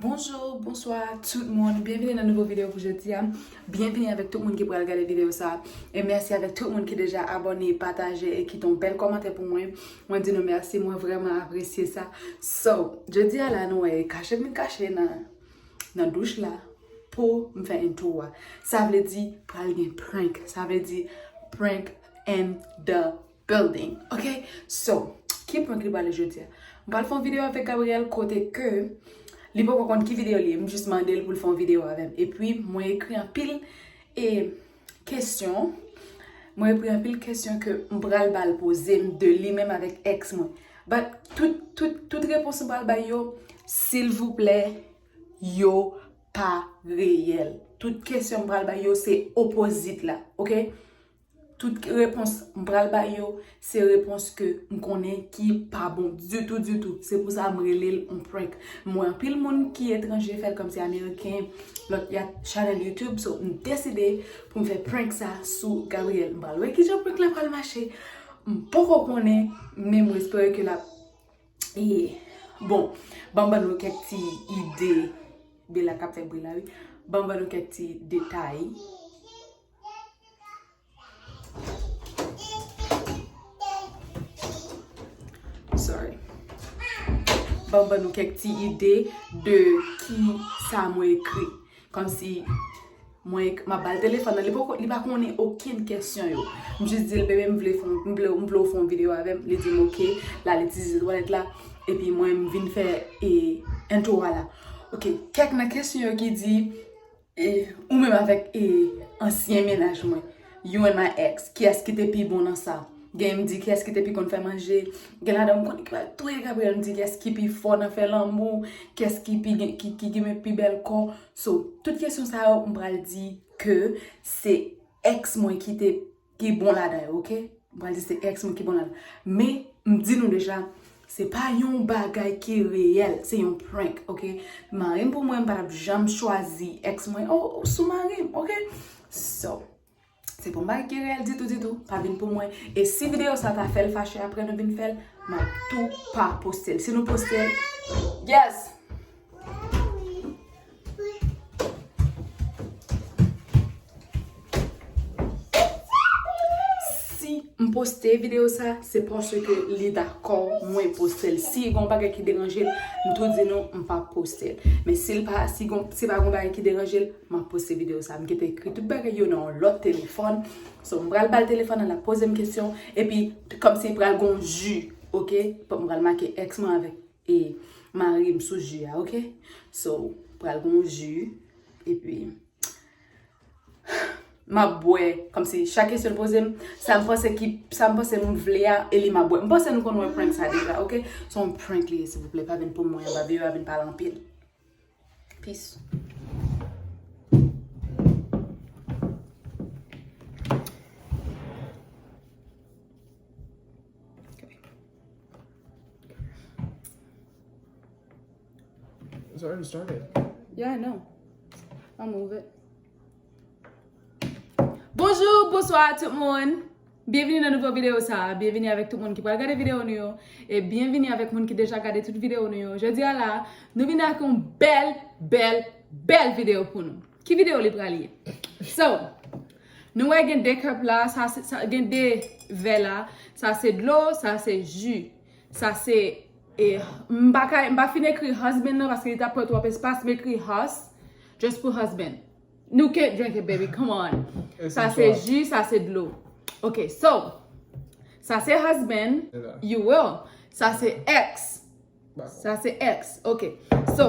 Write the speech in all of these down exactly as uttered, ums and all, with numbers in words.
Bonjou, bonswa tout moun. Byenvini nan nouvo videyo pou jodi a. Byenvini avèk tout moun ki pral gade videyo sa. E mèsi avèk tout moun ki deja abòne, pataje e kite yon bèl kòmantè pou mwen. Mwen di nou mèsi, mwen vrèman apresye sa. So, jodi a la nou wè kache m vin kache nan, nan douch la pou m fè intro a. Sa vle di pral gen prank. Sa vle di prank in the building. Ok? So, ki prank li pral ye jodi a? M pral fè yon videyo avèk Gabriel kote ke li poko konn ki videyo li ye. M jis mande l pou l fè yon videyo avè m. Epi, mwen ekri anpil e kesyon. Mwen ekri anpil kesyon ke m pral ba l poze m de li menm avèk èks mwen. But tout, tout, tout repons m pral bay yo, silvouplè, yo pa reyèl. Tout kesyon m pral bay yo se opozit la, ok? Tout repons m pral bay yo, se repons ke m konnen ki pa bon ditou, ditou. Se pou sa m rele l yon prank. M wè anpil moun ki etranje fè l kòmsi ameriken, lòt y ap chanèl YouTube, so m deside pou m fè prank sa sou Gabriel. M pral wè kijan prank la pral mache. M poko konnen, men mwen espere ke l ap, e, bon, ban m ban nou kèk ti ide. Bela k ap fè bri la, wi. Ban m ban nou kèk ti detay. Sorry. Ban m ban nou kèk ti ide de ki sa mwen ekri. Kòmsi mwen ek-, m ap ba l telefòn nan, li poko, li pa konnen okenn kesyon yo. M jis di l, "Bebe, m vle fè, m vle, m vle w fè yon videyo avè m." Li di m, "Ok." La, li itilize twalèt la. Epi mwen, m vin fè, e, intro a la. Ok, kèk nan kesyon yo ki di, e, ou menm avèk, e, ansyen mennaj mwen, you and my ex, kiyès ki te pi bon nan sa? Gen m di kiyès ki te pi konn fè manje, gen ladan m konn ki pral touye Gabriel, m di kiyès ki pi fò nan fè lanmou, kiyès ki pi gen, ki, ki gen pi bèl kò. So, tout kesyon sa yo, m pral di ke se ex mwen ki te, ki bon ladan yo, ok? M pral di se ex mwen ki bon ladan. Men, m di nou deja, se pa yon bagay ki reyèl, se yon prank, ok? Mari m pou mwen, m pa t ap janm chwazi ex mwen, oh, sou mari m, ok? So, se pa yon bagay ki reyèl ditou, ditou, pa vin pou mwen. E si videyo sa ta fè l fache apre nou vin fè l, m ap tou pa poste l. Si nou poste l, yes! Si m poste videyo sa, se paske li dakò mwen poste l. Si gen yon bagay ki deranje l, m tou di nou m p ap poste l. Men si l pa, si gon, si pa gen yon bagay ki deranje l, m ap poste videyo sa. M gentan ekri tout bagay yo nan yon lòt telefòn. So, m pral ba l telefòn nan, l ap poze m kesyon. Epi, kòmsi pral gen yon ji, ok? M pral make ex mwen avèk e mari m sou ji a, ok? So, pral gen yon ji, epi m ap bwè, kòmsi chak kesyon l poze m, sa m panse ki, sa m panse m vle a, e li m ap bwè. M panse nou konn wè prank sa deja, ok? Se yon prank li ye, silvouplè, pa vin pou mwen anba videyo a, vin pale anpil. Peace. Okay. It's already started. Yeah, I know. I'll move it. Bonjou, bonswa tout moun. Byenvini nan nouvo videyo sa a. Byenvini avèk tout moun ki pral gade videyo nou yo. E byenvini avèk moun ki deja gade tout videyo nou yo. Jodi a la, nou vin ak yon bèl, bèl, bèl videyo pou nou. Ki videyo li pral ye? So, nou wè gen de cup la, sa se, sa, gen de vè la. Sa se dlo, sa se ji. Sa se, e, m pa ka, m pa fin ekri husband nan paske li t ap pran twòp espas, m ekri hus, just pou husband. Nou can't drink it, baby, come on. Sa se ji, sa se dlo. Ok, so, sa se husband, you will. Sa se ex. Sa se ex. Ok. So,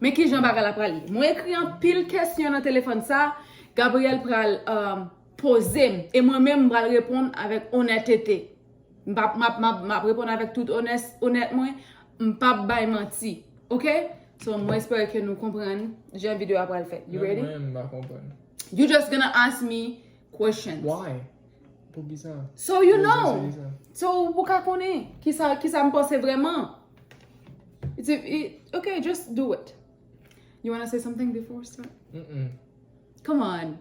men kijan bagay la pral ye. Mwen ekri anpil kesyon nan telefòn sa, Gabriel pral, um, poze m. E mwen menm, m pral reponn avèk onètete. M p ap, m ap, m ap, m ap reponn avèk tout onès, onèt mwen. M p ap bay manti. Ok? So, mwen espere ke nou konprann jan videyo a pral fèt. You ready? Menm mwen, m pa konprann. You just gonna ask me questions. Why? Poukisa? So you know. So, ou ka konnen kisa, kisa m panse vrèman. It's a, it, okay, just do it. You wanna say something before we start? Mm-mm. Come on.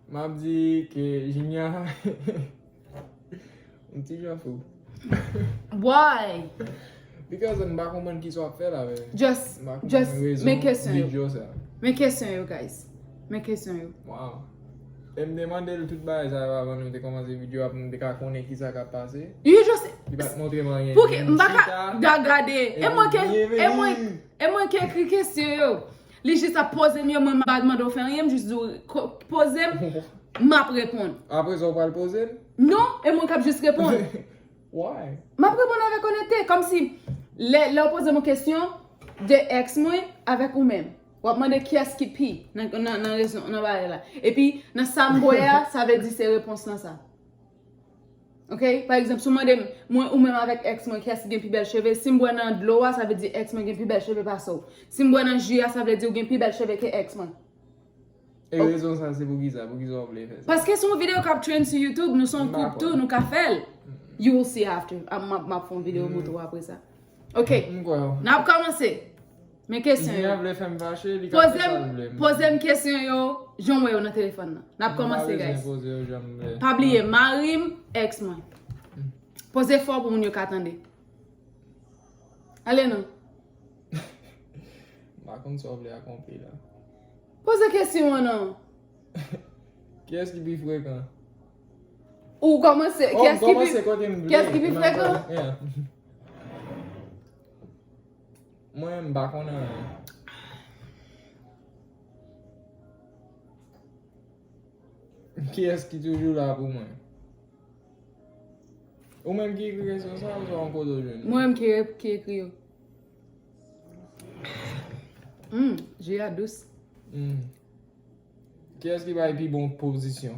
M ap di ke Junior yon ti jan fou. Why? Because m pa konprann kisa w ap fè la, men. Just, m pa konprann just rezon men kesyon yo. Video sa. Men kesyon yo, guys. Men kesyon yo. Wow. E m te mande l tout bagay sa yo avan nou te kòmanse video a pou nou te ka konnen kisa k ap pase. You just. Li pa t montre m anyen. Pou ki m pa ka gade. E mwen ke, e mwen, e mwen ke ekri kesyon yo. Li jis ap poze m yo, mwen m pa mande w fè anyen, m jis di w poze m, m ap reponn. Apre sa, w pral poze l? Non, e mwen k ap jis reponn. Why? M ap reponn avèk onète, kòmsi lè, lè w poze m yon kesyon de ex mwen avèk ou menm. W ap mande kiyès ki pi nan, nan, nan rezon, nan bagay la. Epi, nan sa m bwè a, sa vle di se repons lan sa. Ok? Pa egzanp, si w mande m, mwen ou menm avèk ex mwen, kiyès ki gen pi bèl cheve? Si m bwè nan dlo a, sa vle di ex mwen gen pi bèl cheve pase w. Si m bwè nan ji a, sa vle di w gen pi bèl cheve ke ex mwen. E rezon sa, se pou kisa? Pou kisa w vle fè sa? Paske se yon videyo k ap trend sou YouTube, nou se yon koup tou, nou ka fè l. You will see after. M ap, m ap fè yon videyo pou ou apre sa. Ok. M kwè w. N ap kòmanse. Men kesyon yo. Junior vle fè m fache, li ka fè sa l vle. Poze m kesyon yo, jan w wè yo nan telefòn nan. N ap kòmanse, guys. M pa bezwen poze yo jan m vle. Pa bliye, mari m, ex mwen. Poze fò pou moun yo ka tande. Ale non. M pa konn sa w vle akonpli la. Poze kesyon an non. Kiyès ki pi frekan? Ou kòmanse. Oh, kiyès ki pi, kòmanse kote m vle. Kiyès ki pi frekan? Yeah. Mwen, m pa konnen anyen. Kiyès ki toujou la pou mwen? Ou menm ki ekri kesyon sa, ou se yon kote w jwenn li? Mwen menm ki, ki ekri yo. Hmm, ji a dous. Hmm. Kiyès ki bay pi bon pozisyon?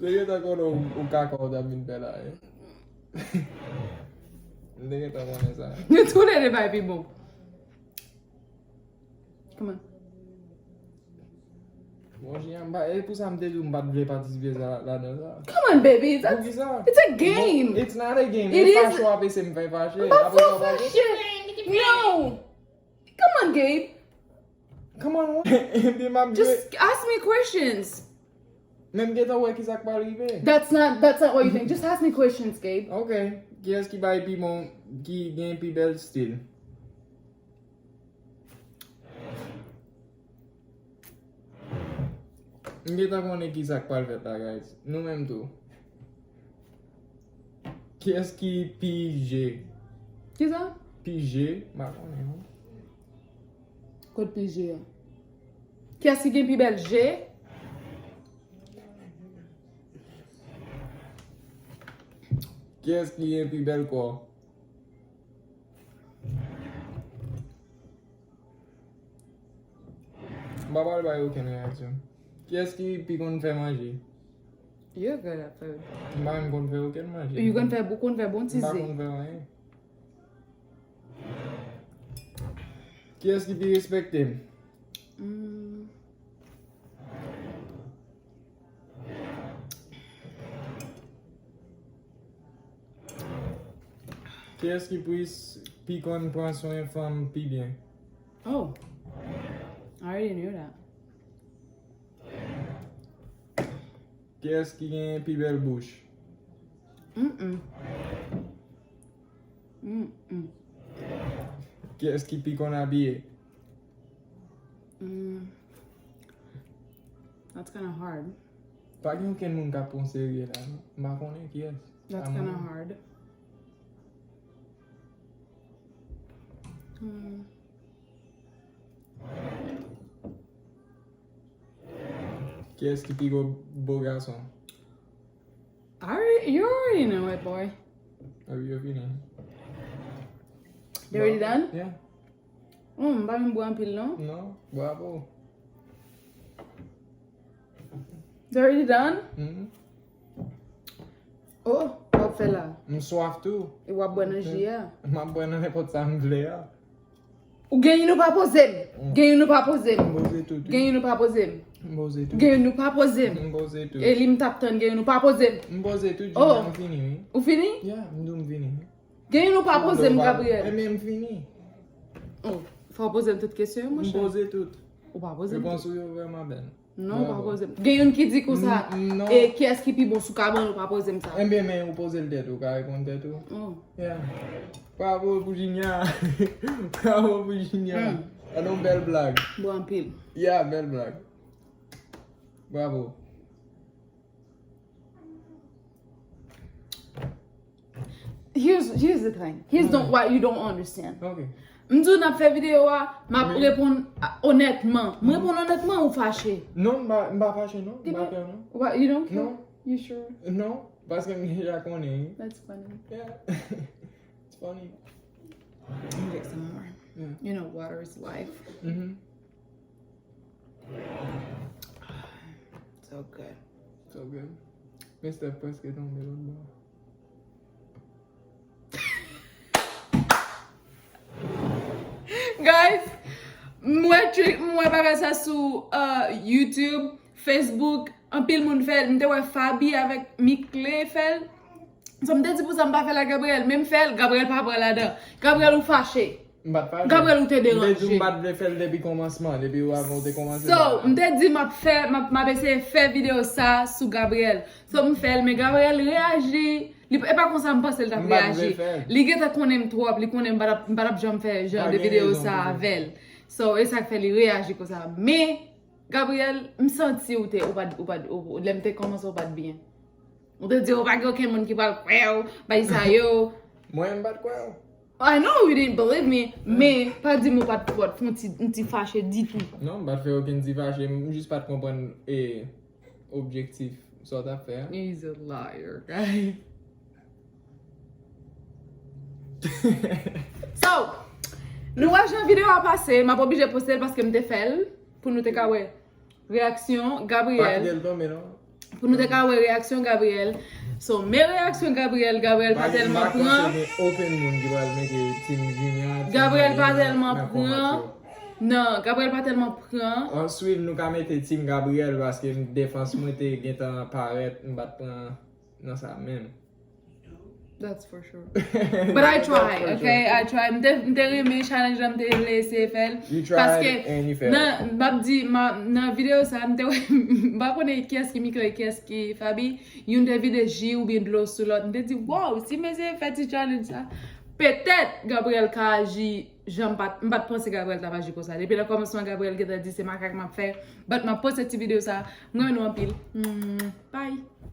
Te gentan konnen w, w kaka w t ap vin fè la, wi. M te gentan konnen sa. Nou tou lè de bay pi bon. Kòman? Bon, Jean, m pa, e pou sa m te di w m pa t vle patisipe sa, ladan sa. Come on, baby. That's, it's a game. It's not a game. It is. Fache w ap ese m fè fache. M pa fè w fache. No. Come on, Gabe. Come on, what? Epi m ap jwe. Just ask me questions. Men m gentan wè ki sa k pral rive. That's not, that's not what you think. Just ask me questions, Gabe. Ok. Kiyès ki bay pi bon, ki gen pi bèl stil? M gentan konnen ki sa k pral fèt la, guys. Nou menm tou. Kiyès ki pi je? Ki sa? Pi je? M pa konnen, non. Kot pi je a? Kiyès ki gen pi bèl je? Kiyès ki gen pi bèl kò? M pa pral bay okenn reyaksyon. Kiyès ki pi konn fè manje? You're good at food. M pa menm konn fè okenn manje. You konn fè, ou konn fè bon ti ze. M pa konn fè anyen. Kiyès ki pi respekte m? Hmm. Kiyès ki plis, pi konn pran swen fanm pi byen? Oh, I already knew that. Kiyès ki gen pi bèl bouch? Mm-mm. Mm-mm. Kiyès ki pi konn abiye? Mm. That's kinda hard. Pa gen okenn moun k ap pran serye la, non. M pa konnen kiyès. That's kinda hard. Hmm. Kiyès ki pi gwo bo gason? I already, you already know it, boy. Epi yo fini. They already done? Yeah. Hmm, m pa menm bwè anpil, non? Non, bravo. They already done? Mm. Oh, w ap fè la. M swaf tou. E w ap bwè nan ji a? M ap bwè nan nenpòt sa m vle a. Ou gen youn ou pa poze m. Mm. Gen youn ou pa poze m. M poze tout, wi. Gen youn ou pa poze m. M poze tout. Gen youn ou pa poze m. M poze tout. E li m t ap tann, gen youn ou pa poze m. M poze tout, oh. Junior, m fini, wi. Ou fini? Yeah, m di w m fini. Gen youn ou pa poze m, Gabriel. Ebyen, m fini. Oh, fò w poze m tout kesyon yo, monchè. M poze tout. Ou pa poze m. Repons ou yo vrèman bèl. Non, ou pa poze m. Gen youn ki di konsa, e kiyès ki pi bon sou kabann, ou pa poze m sa. Enben, men ou poze l tèt ou, ou ka reponn tèt ou. Oh. Yeah. Bravo pou Junior. Bravo pou Junior. Mm. Sa yon bèl blag. Bon anpil. Yeah, bèl blag. Bravo. Here's, here's the thing. Here's the, what you don't understand. Ok. M di w n ap fè videyo a, m ap Wi. reponn a, onètman. M reponn onètman ou fache. Non, m pa, m pa fache non. M pa pè non. What, you don't care? Non. You sure? Non, paske m deja konnen. That's funny. Yeah. It's funny. Let me get some more. Yeah. You know, water is life. Mhm. So good. So good. Mister prèske tonbe lòt bò. Guys, m wè tri- m wè bagay sa sou uh, YouTube, Facebook, anpil moun fè l. M te wè Fabi avèk Mickley fè l. So m te di pou sa m pa fè l a Gabriel, men m fè l, Gabriel pa pran ladan. Gabriel ou fache. M pa t fache. Gabriel ou te M te di deranje. M pa t vle fè l depi kòmansman, depi avan ou te kòmanse. So, m te di m ap fè, m ap, m ap eseye fè videyo sa sou Gabriel. So, m fè l, men Gabriel reyaji. Li, e pa konsa m panse l t ap M pa t vle reyaji. Fè l. Li gentan konnen m twòp, li konnen m pa t ap, m pa t ap janm fè jan Pa de gen videyo rezon sa pou sa. Avè l. So, e sa k fè li reyaji konsa. Men, Gabriel, m santi ou te, ou pa t, ou pa t, ou, lè m te kòmanse ou pa t byen. Ou te di ou pa gen okenn moun ki pral kwè w, bay sa yo. Mwen, m pa t kwè w. I know you didn't believe me, men pa di m ou pa t, ou pa t fè yon ti, yon ti fache ditou. Non, m pa t fè okenn ti fache, m jis pa t konprann e objektif sa w t ap fè a. He's a liar, guys. So, nou wè jan videyo a pase, m ap oblije poste l paske m te fè l pou nou te ka wè reyaksyon Pa Gabriel. Kite l tonbe non. Pou nou te ka wè reyaksyon Gabriel. So, men reyaksyon Gabriel, Gabriel pa tèlman pran. Gen okenn moun ki pral mete Team Junior. Team Gabriel pa Junior tèlman nan pran. kòmantè. Non, Gabriel pa tèlman pran. An swiv nou ka mete Team Gabriel paske defans mwen te gentan parèt, m pa t pran nan sa menm. That's for sure. But I try, okay? I try. M te, m te renmen challenge la, m te vle eseye fè l. You tried Paske and you failed. Nan, m ap di, ma- nan videyo sa, m te wè, m pa konnen kiyès ki Mickley, kiyès ki Fabi, youn te vide ji oubyen dlo sou lòt. M te di, wow, si m eseye fè ti challenge sa, petèt Gabriel ka aji jan m pa t, m pa t panse Gabriel t ap aji konsa. Depi nan kòmansman, Gabriel gentan di se makak m ap fè. But m ap poste ti videyo sa. M renmen nou anpil. Mm, bye.